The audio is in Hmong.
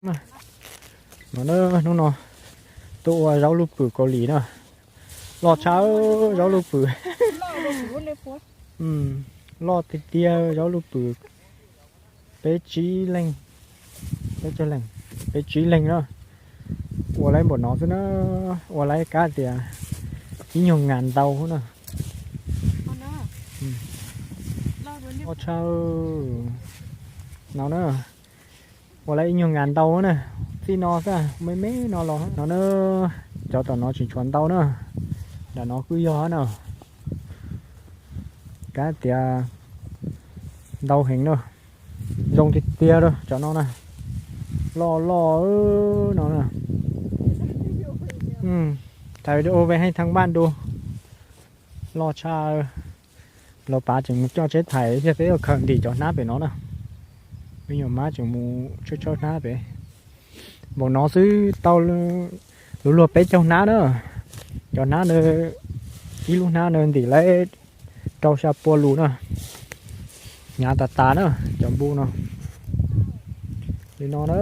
No na, hnub no tuaj ua zaub lub pwm Kaus Lim na. Loj tshaj zaub lub pwm. Loj tiag tiag zaub lub pwm. Peb tsib leeg, peb tsib leeg, peb tsib leeg na. Ua laib npaum no xwb na, ua laib kab tias ib nyuag ngas ntau na. Loj tshaj no na. Ua laib ib nyuag ngas ntau na. Txij no xwb, me me no los no na. Cov tom no tseem tshuav ntau na. Nram no kuj yog na. Kab tias ntau heev na. Zoo tiag tiag rau cov no na. Loj loj no na. Thaij video ve heej thaj npaj du. Loj tshaj. Los pav tseem mus coj tsheb thais thiab peb yuav khaws ntim cov hnab pem no na. Me nyuam mab tseem mus tshawb tshawb hnab pem. Npaum no xwb tau luag luag peb caug hnab na. Cov hnab na, ib lub hnab na ntim laib rau xya pua lus na. Hnyav tas tas na, cov npua no. Li no na.